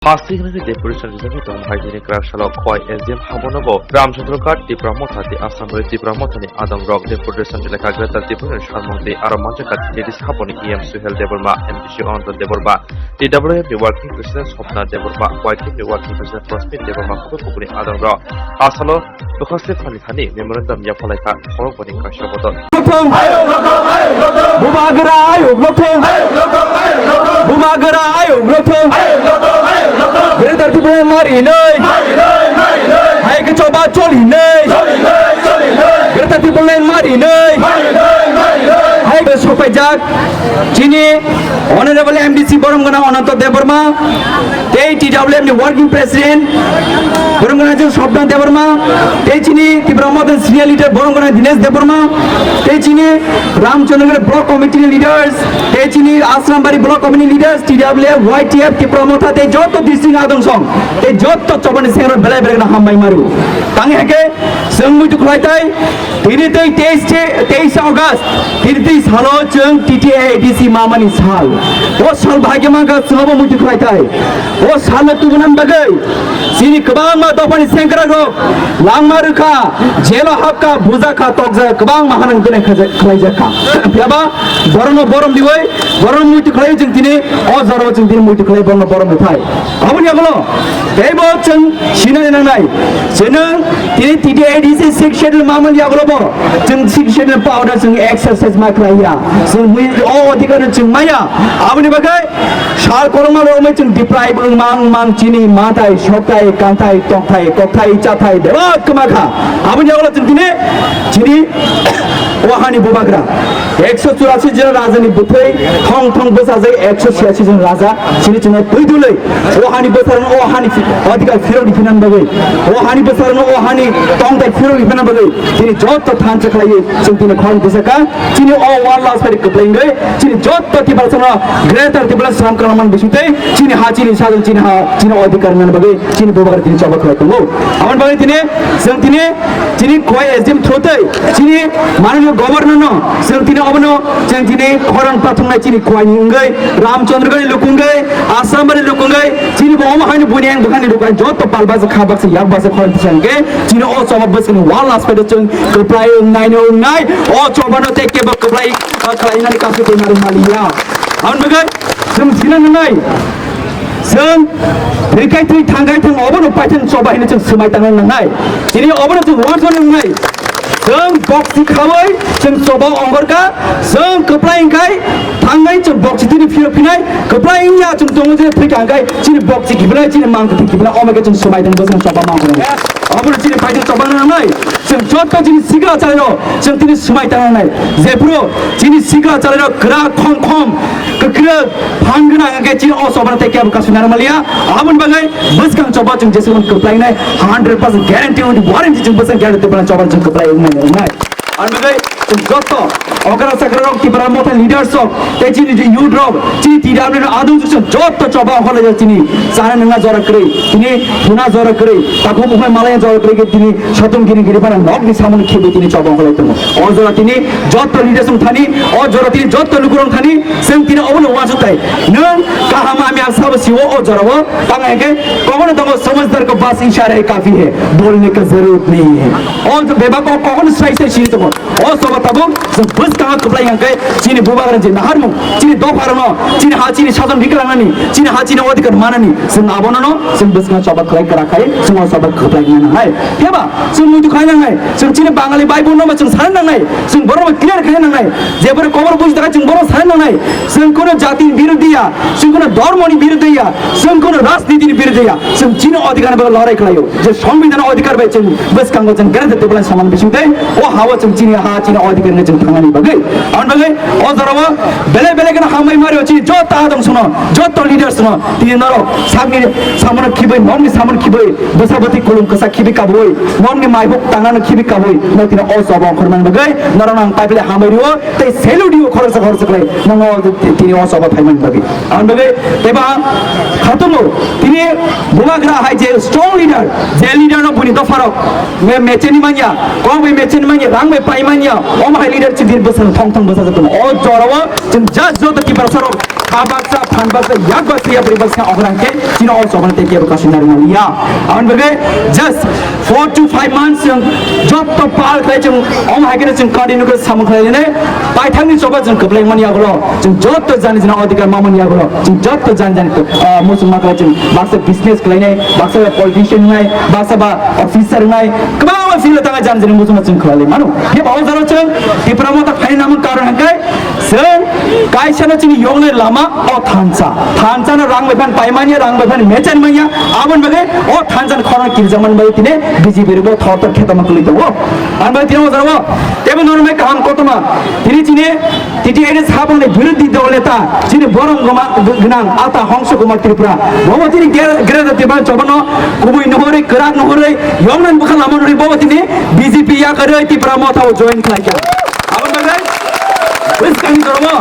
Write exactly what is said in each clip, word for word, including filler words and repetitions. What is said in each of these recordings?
Hasing ni deputation rijak tong hai dini krak salo khoi S D M habonogo Ramchandra Ghat Tipra Motha di Assam bai Tipra Motha ni adong rok deputation lekha Greater Tipra ni sarmung di aro manjak T D C haboni E M Suhel Debbarma, M D C Anandan Debbarma, T W F ni working president Swapna Debbarma, Y T F ni working president Rosmin Debbarma, kubun kubun ni adong rok asalo Bwkhakse phani thani memorandum yaphalai kha khorokbani kaisa bodol. Bubagra ayuk nothung. Bubagra ayuk nothung. Greater Tipraland mari nei. Hai ke choba choli nei. Greater Tipraland mari nei. Hai ke sopaijak. Chini Honorable M D C Boromgana Ananta Debbarma, tei T W F ni Working President Boromgana Swapna Debbarma, tei chini Tipra Motha Senior Leader Boromgana Dinesh Debbarma, tei chini Ramchandragarh Block Committee ni Leaders, tei chini Asrambari Block Committee Leaders, T W F, Y T F, Tipra Motha, tei joto district adong song, tei joto chobani sengrok belai belai no hambai maru. Tang heke, chwng muitu khlai tai, Tini tei teis, teis August, tini tei salo chwng T T A A D C mamani sal. O sal bahai khe mankha chwngbo muitu khlai tai. O salno tubunani bagwi chini kwbangma dophani sengkrakrok langma rwkha, jelo hapkha, bujakha, tokjak, kwbangma hanang tene khlaijakha. Phiya ba borokno borom diwi, borokno muitu khlaiwi chwng tini o jorao chwng tini muitu khlai borokno borom rwphai. Aboni yagulo teibo chwng sinani nangnai. Chwng tini T T A D C Sixth Schedule mamani yagulo bo chwng Sixth Schedule powder chwng exercise ma khlaiya. Chwng mui o adhikar chwng maya. Aboni bagwi sal kwbangma romwi chwng deprive wng mang mang chini mathai, sokthai, kanthai, tongthai, kokthai, chathai, bebak kwma kha. Aboni yagulo chwng tini chini o hani bubagra. Ekso churasi jon rajani bwthwi thong thong bwchajak ekso chhiyasi jon raja chini chwngno twi dulwi o hani bwsarokno o hani phi-, adhikar phirok riphinani bagwi, o hani bwsarokno o hani tongthai phirok riphinani bagwi chini joto thansa khlaiwi chwng tini khorang bwsakha chini o war last phaidi kwplai wngwi chini joto Tiprasano Greater Tipraland sram kwrwngmani bisingtwi chini ha chini sajwk chini ha chini adhikar wngnani bagwi chini bubagra tini choba khlai tongo. Aboni bagwi tini chwng tini Chini Khowai S D M through tei chini mananiyo governor no chwng tini obono chwng tini khorang pathungnai chini Khowai ni wngwi Ramchandragarh ni luku wngwi Assam ni luku wngwi chini bo omo haino buini ang bwkhani rwkha joto pal basa kha basa yak basa khorang tisa hwnkhe chini o choba bwswkni wall last phaino chwng kwplai wngnai no wngnai o choba no tei kebo kwplai, ah, khlainani kasu twi nari maliya. Aboni bagwi chwng sina nangnai. Chwng thwikai thwi thangkai thang obono paithang choba hino chwng swmai tangna nangnai. Chini obono chwng uansukna nangnai. Chwng boksi khawi chwng choba ongorkha, chwng kwplai wngkhai thangnai chwng boksi tini phirok phinai, kwplai wngya chwng tongo je thwikha hwnkhe chini boksi kiphinai chini mang kwthwi kiphinai omo khe chwng swmai tang bwswng choba mangkha. Obono chini paithang choba nangnai. Chwng joto chini sikla chalairok chwng tini swmai tangnai. Jephuru chini sikla chalairok kwrak khom khom kwkrwk phan gwnang hwnkhe chini o choba tei kebo kasu narwk maliya. Aboni bagwi bwskang choba chwng jeswk kwplainai hundred percent guarantee with warranty chwng bwskang guarantee bwskang choba chwng kwplai wngnai wngnai. Aboni bagwi chwng joto okra chakra rok Tipra Motha leaders rok tei chini je youth rok chini T W F adung chwng joto choba hole chini chana nungna jora kwrwi chini thuna jora kwrwi takhuk bukhai malaya jora kwrwi tini Satung gini gini phano nokni samung khibi tini chobong khlai tongo. O jora tini jotto leaders wng thani, o jora tini jotto lukurok wng thani, chwng tini obono uansuk tai. Nwng kaham hamya sabo siwo o jorao, tang hwnkhe kobono tongo, "Samajhdar ko bas ishara hi kafi hai, bolne ka zarurat nahi hai." O bebak o kobono sai sai sini tongo. O sobo tabuk chwng bwskango kwplai hwnkhe chini bubagra je naharmung, chini dopharokno, chini ha, chini sajon riklangnani, chini ha, chini odhikar manani, chwng abono no chwng bwskango choba khlai kwrak khai, chwng o choba kwplai wngna nangnai. Phiya ba chwng muitu khai nangnai, chwng chini Bangali Bible no bo chwng sana nangnai, chwng borok no clear khai nangnai, je borok kobor buji thangkha chwng borok sana nangnai, chwng kono jati ni birodhi ya, chwng kono dhormo ni birodhi ya, chwng kono rajniti ni birodhi ya, chwng chini odhikar ni bagwi lorai khlaio, je Songbidan odhikar bai chwng bwskango chwng gere tei tei bolai samani bising tei o ha o chwng chini ha chini odhikar ni chwng thangnani bagwi, aboni bagwi o jora o belai belai kheno hambai mario chini joto adong sono, joto leaders no, tini norok sakni samano khibui, nokni samano khibui, bwsabati kulum kwsa khibi kabui, nokni maibuk tangnano khibi kabui, no tini o choba ongkhormani bagwi norokno ang paiphile hambai rio tei salute rio khoroksa khoroksa khlai nokno tini o choba phaimani bagwi. Ang bagwi teibo ang khatungo tini bubagra hai je strong leader, je leader no buni dopharok me-, mecheni manya, kok bai mecheni manya, rang bai pai manya, Omo hai leader chini bwswk thong thong bwsajak tongo. O jorao chwng just joto Tiprasa rok kha baksa, phan baksa, yak baksa, yapri baksa, ograng khe chini o chobani tei kebo kasu nari maliya. Aboni bagwi just four to five months chwng joto pal khlai chwng omo hai khe chwng continue khe samung khlai ne paithakni choba chwng kwplai mani yagulo chwng joto jani jani odhikar mamani yagulo chwng joto jani jani, ah, muchung ma khlai chwng baksa business khlainai, baksa ba politician nai, baksa ba officer nai, kwbangma field o tanga jani jani muchung ma chwng khlai mano. Ye ba o jaro chwng Tipra Motha phaina namung karon hangkai chwng kaisa no chini yoknai lama o thansa. Thansa no rang bai phan paimanya, rang bai phan mechan manya, aboni bagwi o thansa ni khorang kirjak man bai tine B J P rok bo thor thor khetama kwlwi tongo. Ang bai tini o jaro tebo normai kaham kotoma tini chini T T A ni sabangni birodhi dol neta chini borok goma-, g-, gwnang ata Hongso Kumar Tripura. Bobo tini ger-, gerada Tripura chobano kubui nuhuri, kwrak nuhuri, yongnan bwkha lama nuri bobo tini B J P yakarwi Tipra Motha o join khlaikha. Aboni bagwi bwskangni jormo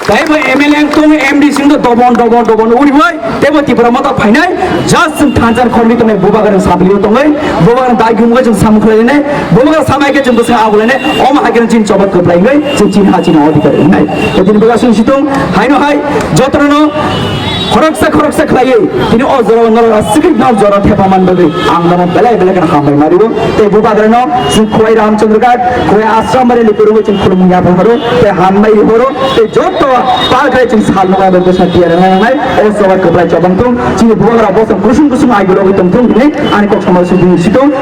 taibo M L A wng tong, M D C wng dobon, dobon, dobon uriwi tebo Tipra Motha phainai, just chwng thansa ni khorni tongnai bubagra sablio tongwi, bubagra dai gumgwi chwng samung khlainai, bubagra samai khe chwng bwswk abulainai, omo hai khe chini choba kwplai wngwi chwng chini ha chini odhikar wngnai. Tei tini bubagra chwng situng haino hai jotono khoroksa khoroksa khlaiwi tini o jorao norok aswk no jora thepa man bagwi ang nono belai belai kheno hambai mario. Tei bubagrano chwng Khowai Ramchandra Ghat, Khowai Ashram Bari ni kwrwngwi chwng khulumung yapha horo, tei hambai horo, tei joto pal khai chwng sal nokha bai bwsa tiya rwnai rwnai, o choba kwplai chobang thung, chini bubagra bosong kusung kusung ai borogwi tong thung hinwi ani kok samung sibini situng.